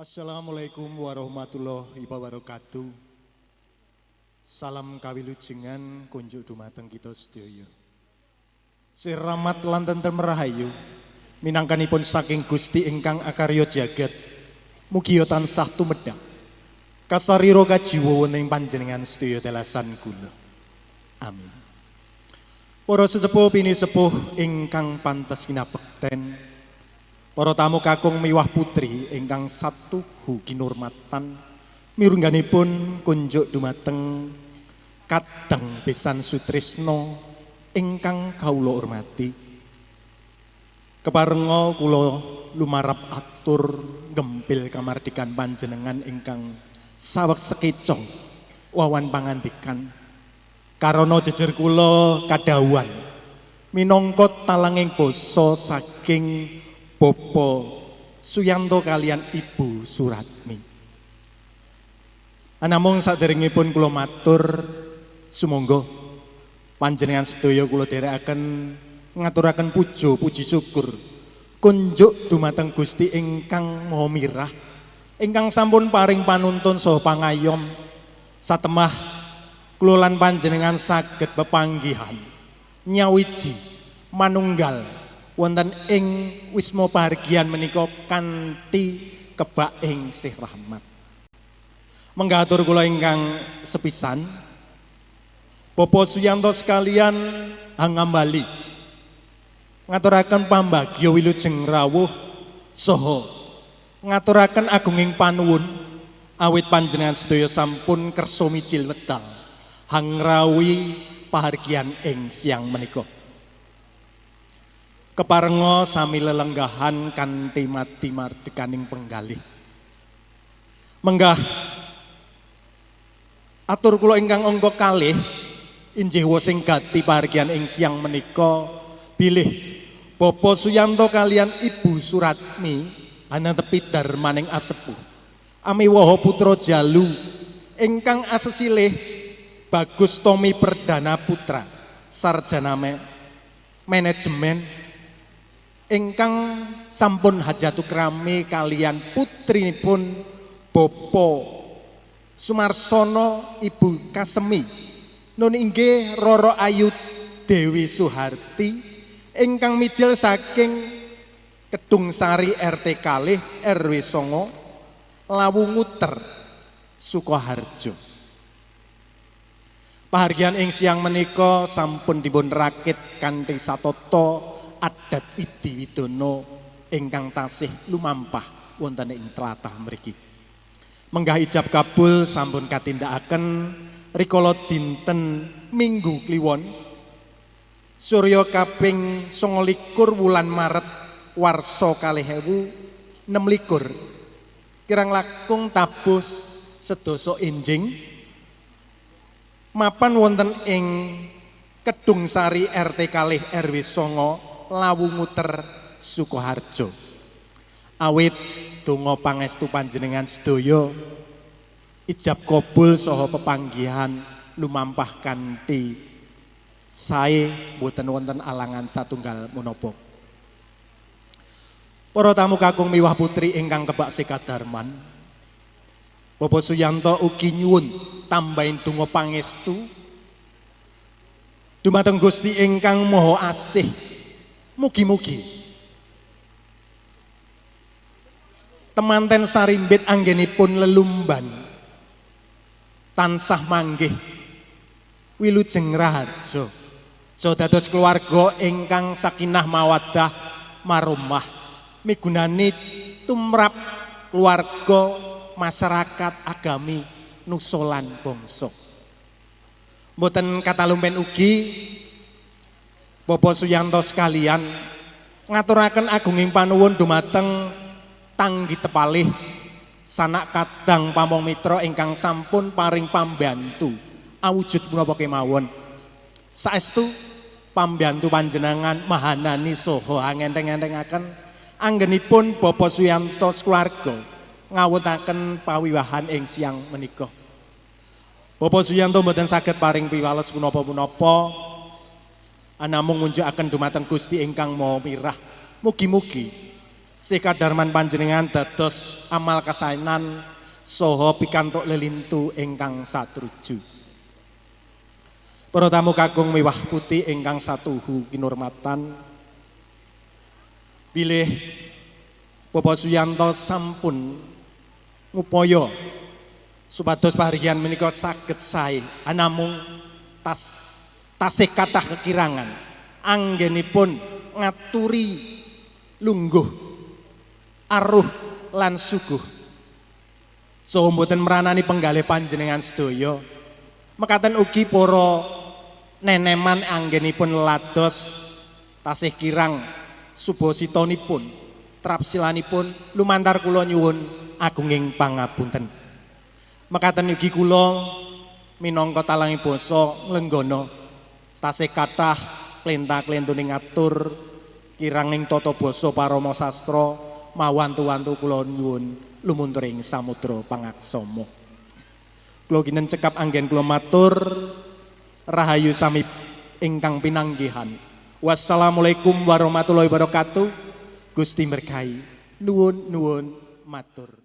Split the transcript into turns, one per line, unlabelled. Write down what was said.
Assalamualaikum warahmatullahi wabarakatuh. Salam kawilujengan kunjuk dumateng kita sedaya. Siramat lan tentrem rahayu minangkanipun saking Gusti ingkang akarya jagat. Mugia tansah tumedhak kasarira kajiwa wonten ing panjenengan sedaya telasan kula. Amin. Para sesepuh pinisepuh ingkang pantes kinabekten, para tamu kakung miwah putri ingkang satuhu kinurmatan, mirungganipun kunjuk dumateng kadang besan sutrisno ingkang kawula hormati. Keparenga kula lumarap atur gempil kamardikan panjenengan ingkang saweg sekecong wawan pangandikan. Karana jejer kula kadhawuhan minangka talanging basa saking Bapak Suyanto kalian Ibu Suratmi. Anamung saderengipun kula matur sumangga panjenengan sedaya kula dherekaken ngaturaken puja puji syukur kunjuk dumateng Gusti ingkang Maha Mirah ingkang sampun paring panuntun saha pangayom satemah kula lan panjenengan saged pepanggihan nyawiji manunggal wonten ing wisma pahargyan menika kanthi kebak ing sih rahmat. Menggah atur kula ingkang sepisan, Bapak Suyanto sekalian hangambali ngaturaken pambagya wilujeng rawuh saha ngaturaken agunging panuwun awit panjenengan sedaya sampun kersa mijil wedal hangrawuhi pahargyan ing siang menika. Keparenga sami lelenggahan kanthi mati mardikaning penggalih. Menggah atur kula ingkang angka kalih injih wosing gati pahargyan ing siang menika bilih Bapak Suyanto kalian Ibu Suratmi anatepi darmaning asepuh amiwaha putra jalu ingkang asesilih Bagus Tommy Perdana Putra, sarjana manajemen ingkang sampun hajatukrami kalian putrinipun Bapak Sumarsono Ibu Kasemi nun inggih Roro Ayu Dewi Suharti ingkang mijil saking Kedung Sari RT kalih RW 9 Lawu Nguter, Sukoharjo. Pahargyan ing siang menika sampun dipun rakit kanthi satata adat idi widana ingkang tasih lumampah wonten ing tlatah mriki. Menggah ijab kabul sampun katindakaken rikala dinten Minggu Kliwon Surya kaping 29 wulan Maret warsa 2026 kirang langkung tabuh sedasa enjing mapan wonten ing Kedung Sari RT kalih RW 9 Lawu Nguter, Sukoharjo. Awit donga pangestu panjenengan sedaya ijab kabul saha pepanggihan lumampah kanthi sae boten wonten alangan satunggal menapa. Para tamu kakung miwah putri ingkang kebak sekadarman, Bapak Suyanto ugi nyuwun tambahin donga pangestu dumateng Gusti ingkang Maha Asih. Mugi-mugi temanten sarimbit anggenipun lelumban tansah manggih wilujeng raharja so dados keluarga ingkang sakinah mawaddah maromah migunani tumrap keluarga, masyarakat, agami, nusa lan bangsa. Mboten katalumpen ugi Bapak Suyanto sekalian ngaturaken agunging panuwun dumateng tanggi tepalih sanak kadang pamong mitra ingkang sampun paring pambantu awujud punapa kemawon. Saestu pambantu panjenengan mahanani saha angenteng-entengaken anggenipun Bapak Suyanto sekeluarga ngawontenaken pawiwahan ing siang menika. Bapak Suyanto mboten saged paring piwales punapa-punapa anamung ngunjukaken dumateng Gusti ingkang Maha Mirah. Mugi-mugi Sih kadarman panjenengan dados amal kasaenan saha pikantuk lelintu ingkang satruju. Para tamu kakung miwah putri ingkang satuhu kinurmatan, bilih Bapak Suyanto sampun ngupaya supados pahargyan menika saged sae, anamung tas tasih kathah kekirangan anggenipun ngaturi lungguh, aruh lan suguh saha mboten meranani penggalih panjenengan sedaya. Mekaten ugi para neneman anggenipun lados tasih kirang subasitanipun, trapsilanipun, lumantar kula nyuwun agunging pangapunten. Mekaten ugi kula minangka talange basa nglenggana tasih kathah klenta-klentune ngatur kiranging tata basa parama sastra, mawantu-wantu kula nyuwun lumunturing samudra pangaksama. Kula kinten cekap anggen kula matur, rahayu sami ingkang pinanggihan. Wassalamualaikum warahmatullahi wabarakatuh. Gusti berkahi. Nuwun nuwun matur.